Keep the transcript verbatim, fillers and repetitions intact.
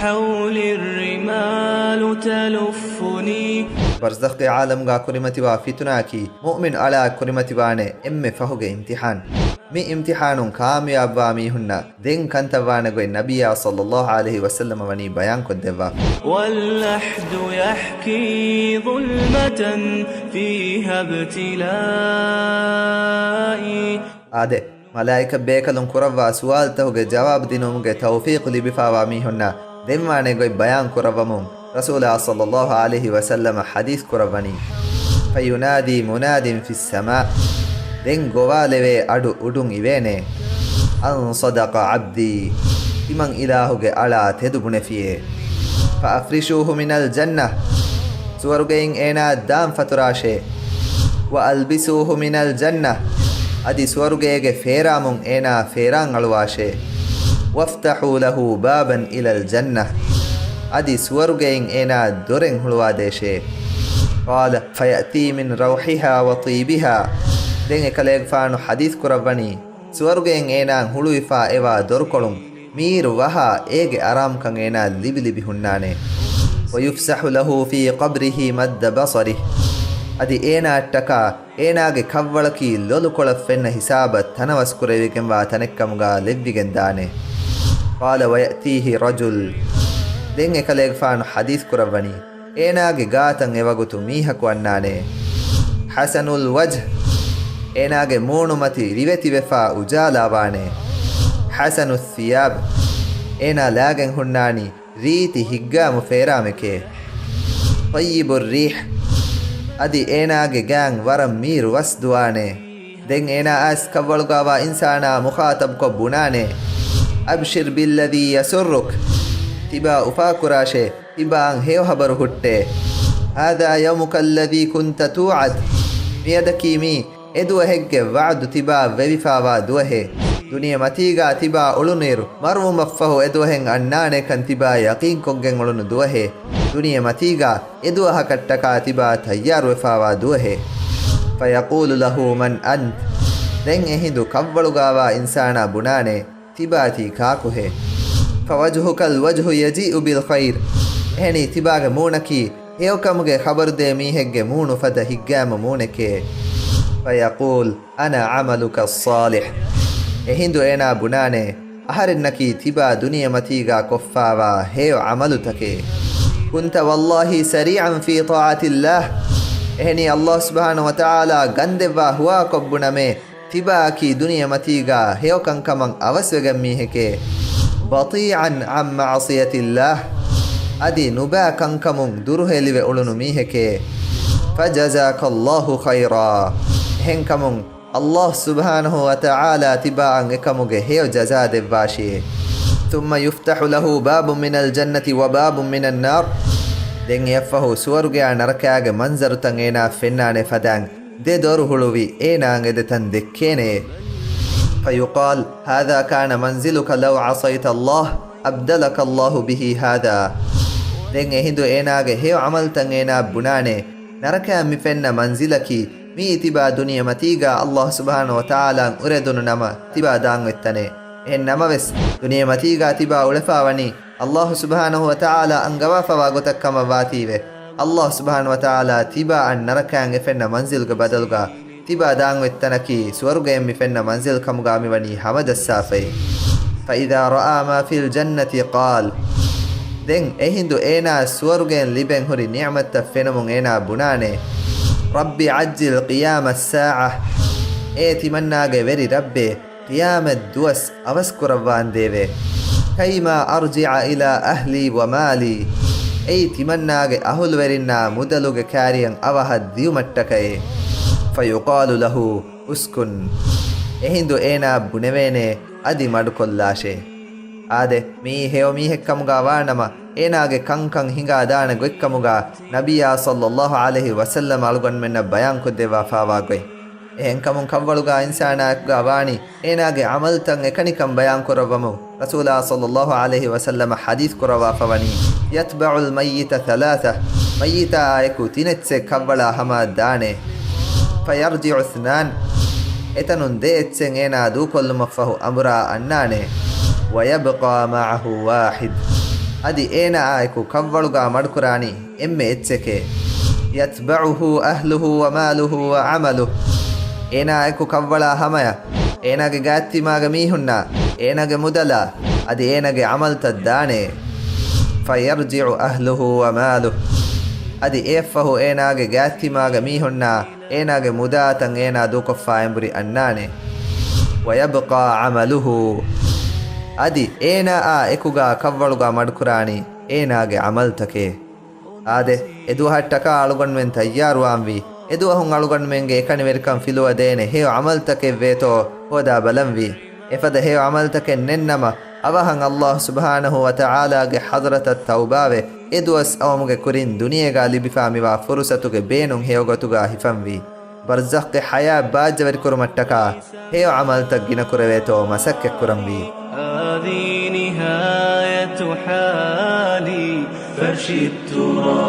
حولي الرمال تلفني. ބަރްޒަޚްގެ ޢާލަމްގާ ކުރިމަތިވާ ފިތުނައަކީ، މުއުމިން އަޅާ ކުރިމަތިވާނެ އެންމެ ފަހުގެ އިމްތިޙާން. މި އިމްތިޙާނުން ކާމިޔާބުވާ މީހުންނަށް ދެން ކަންތައްވާނެ ގޮތް ނަބިއްޔާ ޞައްލައްލާހު ޢަލައިހި ވަސައްލަމަ ވަނީ ބަޔާންކޮށްދެއްވާފަ. واللحد يحكي ظلمة فيها ابتلائي. އާދެ، މަލާއިކަ ބޭކަލުން ކުރައްވާ ސުވާލުތަކުގެ ޖަވާބު ދިނުމުގެ ތައުފީޤު ލިބިފާވާ މީހުންނަށް ދެންވާނެ ގޮތް ބަޔާން ކުރައްވަމުން، ރަސޫލާ ޞައްލައްލާހު ޢަލައިހި ވަސައްލަމަ ޙަދީޘް ކުރައްވަނީ، فينادي مناد في السماء. ދެން ގޮވާލެވޭ އަޑު އުޑުން އިވޭނެ، أن صدق عبدي. ތިމަން އިލާހުގެ އަޅާ ތެދު ބުނެފިއޭ. فأفرشوه من الجنة. ސުވަރުގެއިން އޭނާ ދާން ފަތުރާށޭ. وألبسوه من الجنة. އަދި ސުވަރުގޭގެ ފޭރާމުން އޭނާ ފޭރާން އަޅުވާށޭ. وافتحوا له بابا إلى الجنة. އަދި ސުވަރުގެއިން އޭނާ ދޮރެއް ހުޅުވާދޭށޭ. قال فيأتي من روحها وطيبها. ދެން އެކަލޭގެފާނު ޙަދީޘް ކުރައްވަނީ، ސުވަރުގެއިން އޭނާ ހުޅުވިފާ އެވާ ދޮރުކޮޅުން މީރު ވަހާ އޭގެ އަރާމްކަން އޭނާ ލިބި ލިބި ހުންނާނެ. ويفسح له في قبره مد بصره. އަދި އޭނާއަށްޓަކާ އޭނާގެ ކަށްވަޅަކީ ލޮލުކޮޅަށް ފެންނަ ހިސާބަށް ތަނަވަސްކުރެވިގެންވާ ތަނެއްކަމުގާ ލެއްވިގެން ދާނެ. قال ويأتيه رجل. ދެން އެކަލޭގެފާނު ޙަދީޘް ކުރައްވަނީ، އޭނާގެ ގާތަށް އެވަގުތު މީހަކު އަންނާނެ. حسن الوجه. އޭނާގެ މޫނުމަތި ރިވެތިވެފާ އުޖާލާވާނެ. حسن الثياب. އޭނާ ލާގެން ހުންނާނީ ރީތި ހިތްގައިމު ފޭރާމެކޭ. طيب الريح. އަދި އޭނާގެ ގާތް ވަރަށް މީރު ވަސް ދުވާނެ. ދެން އޭނާ އައިސް ކަށްވަޅުގާވާ އިންސާނާ މުޚާޠަބުކޮށް ބުނާނެ، أبشر بالذي يسرك. ތިބާ އުފާކުރާށޭ، ތިބާއަށް ހެޔޮ ހަބަރު ހުއްޓޭ. هذا يومك الذي كنت توعد. މިއަދަކީ މީ އެދުވަހެއްގެ ވަޢުދު ތިބާއަށް ވެވިފާވާ ދުވަހޭ. ދުނިޔެމަތީގާ ތިބާ އުޅުނުއިރު، މަރުވުމަށްފަހު އެދުވަހެއް އަންނާނޭކަން ތިބާ ޔަޤީންކޮށްގެން އުޅުނު ދުވަހޭ. ދުނިޔެމަތީގާ އެދުވަހަކަށްޓަކާ ތިބާ ތައްޔާރުވެފާވާ ދުވަހޭ. فيقول له من أنت. ދެން އެހިނދު ކަށްވަޅުގާވާ އިންސާނާ ބުނާނޭ، ތިބާތީ ކާކުހޭ؟ فوجهك الوجه يجيء بالخير. އެހެނީ ތިބާގެ މޫނަކީ ހެޔޮކަމުގެ ޚަބަރުދޭ މީހެއްގެ މޫނު ފަދަ ހިތްގައިމު މޫނެކޭ. فيقول أنا عملك الصالح. އެހިނދު އޭނާ ބުނާނޭ، އަހަރެންނަކީ ތިބާ ދުނިޔެމަތީގާ ކޮށްފާވާ ހެޔޮ ޢަމަލުތަކޭ. كنت والله سريعا في طاعة الله. އެހެނީ ﷲ ސުބްޙާނަހޫ ވަތަޢާލާ ގަންދެއްވާ ހުވާކޮށް ބުނަމޭ، ތިބާއަކީ ދުނިޔެމަތީގާ ހެޔޮކަންކަމަށް އަވަސްވެގަތް މީހެކޭ. بطيئا عن معصية الله. އަދި ނުބައި ކަންކަމުން ދުރުހެލިވެ އުޅުނު މީހެކޭ. فجزاك الله خيرا. އެހެންކަމުން ﷲ ސުބްޙާނަހޫ ވަތަޢާލާ ތިބާއަށް އެކަމުގެ ހެޔޮ ޖަޒާ ދެއްވާށިއޭ. ثم يفتح له باب من الجنة وباب من النار. ދެން އެއަށްފަހު ސުވަރުގެއާ ނަރަކާގެ މަންޒަރުތައް އޭނާ ފެންނާނެ ފަދައިން، ދެ ދޮރު ހުޅުވި އޭނާއަށް އެ ދެތަން ދެއްކޭނެޔޭ. فيقال هذا كان منزلك لو عصيت الله أبدلك الله به هذا. ދެން އެހިނދު އޭނާގެ ހެޔޮ ޢަމަލުތައް އޭނާ ބުނާނެ، ނަރަކައަށް މި ފެންނަ މަންޒިލަކީ މިއީ ތިބާ ދުނިޔެމަތީގާ ﷲ ސުބްޙާނަހޫ ވަތަޢާލާއަށް އުރެދުނު ނަމަ ތިބާ ދާން އޮތް ތަނެއް. އެހެން ނަމަވެސް، ދުނިޔެމަތީގާ ތިބާ އުޅެފާވަނީ ﷲ ސުބްޙާނަހޫ ވަތަޢާލާ އަންގަވާފަވާ ގޮތަށް ކަމަށް ވާތީވެ، ﷲ ސުބްޙާނަހޫ ވަތަޢާލާ ތިބާއަށް ނަރަކައިން އެ ފެންނަ މަންޒިލުގެ ބަދަލުގާ ތިބާ ދާން އޮތް ތަނަކީ ސުވަރުގެއިން މި ފެންނަ މަންޒިލް ކަމުގާ މިވަނީ ހަމަޖައްސާފައި. فإذا رأى ما في الجنة قال. ދެން އެހިނދު އޭނާ ސުވަރުގެއިން ލިބެން ހުރި ނިޢުމަތްތައް ފެނުމުން އޭނާ ބުނާނެ، رب عجل قيام الساعة. އޭ ތިމަންނާގެ ވެރި ރައްބޭ، ޤިޔާމަތް ދުވަސް އަވަސް ކުރައްވާނދޭވެ. كيما أرجع إلى أهلي ومالي. އެއީ ތިމަންނާގެ އަހުލުވެރިންނާ މުދަލުގެ ކާރިއަށް އަވަހަށް ދިޔުމަށްޓަކައޭ. فيقال له اسكن. އެހިނދު އޭނާ ބުނެވޭނެ، އަދި މަޑުކޮށްލާށޭ. އާދެ، މިއީ ހެޔޮ މީހެއްކަމުގާ ވާނަމަ، އޭނާގެ ކަންކަން ހިނގާ ދާނެ ގޮތްކަމުގާ ނަބިއްޔާ ޞައްލައްލާހު ޢަލައިހި ވަސައްލަމަ އަޅުގަނޑުމެންނަށް ބަޔާންކޮށްދެއްވާފާވާ ގޮތް. އެހެންކަމުން ކަށްވަޅުގާ އިންސާނާއެކުގާ ވާނީ، އޭނާގެ ޢަމަލުތައް އެކަނިކަން ބަޔާންކުރައްވަމުން، ރަސޫލާ ޞައްލައްލާހު ޢަލައިހި ވަސައްލަމަ ޙަދީޘް ކުރައްވާފަވަނީ، يتبع الميت ثلاثة، މައްޔިތާއާއެކު ތިނެއްޗެއް ކަށްވަޅާ ހަމައަށް ދާނެ. فيرجع اثنان، އެތަނުން ދެ އެއްޗެއް އޭނާ ދޫކޮށްލުމަށްފަހު އަނބުރާ އަންނާނެ. ويبقى معه واحد، އަދި އޭނާއާއެކު ކަށްވަޅުގާ މަޑުކުރާނީ އެންމެ އެއްޗެކޭ. يتبعه أهله وماله وعمله. އޭނާއާއެކު ކަށްވަޅާ ހަމަޔަށް އޭނާގެ ގާތްތިމާގެ މީހުންނާ، އޭނާގެ މުދަލާ، އަދި އޭނާގެ ޢަމަލުތައް ދާނެ. فيرجع أهله وماله. އަދި އެއަށްފަހު އޭނާގެ ގާތްތިމާގެ މީހުންނާ، އޭނާގެ މުދާތައް އޭނާ ދޫކޮށްފާ އެނބުރި އަންނާނެ. ويبقى عمله. އަދި އޭނާއާ އެކުގާ ކަށްވަޅުގާ މަޑުކުރާނީ އޭނާގެ ޢަމަލުތަކޭ. އާދެ، އެދުވަހަށްޓަކާ އަޅުގަނޑުމެން ތައްޔާރުވާންވީ. އެދުވަހުން އަޅުގަނޑުމެންގެ އެކަނިވެރިކަން ފިލުވަދޭނެ ހެޔޮ ޢަމަލުތަކެއްވޭތޯ ހޯދާ ބަލަންވީ. އެފަދަ ހެޔޮ ޢަމަލުތަކެއް ނެތްނަމަ، އަވަހަށް ﷲ ސުބްޙާނަހޫ ވަތަޢާލާގެ ޙަޟްރަތަށް ތައުބާވެ، އެ ދުވަސް އައުމުގެ ކުރިން ދުނިޔޭގާ ލިބިފާ މިވާ ފުރުޞަތުގެ ބޭނުން ހެޔޮގޮތުގާ ހިފަންވީ. ބަރްޒަޚްގެ ޙަޔާތް ބާއްޖަވެރިކުރުމަށްޓަކާ ހެޔޮ ޢަމަލުތައް ގިނަކުރެވޭތޯ މަސައްކަތްކުރަންވީ. هذه نهاية حالي فرش التراب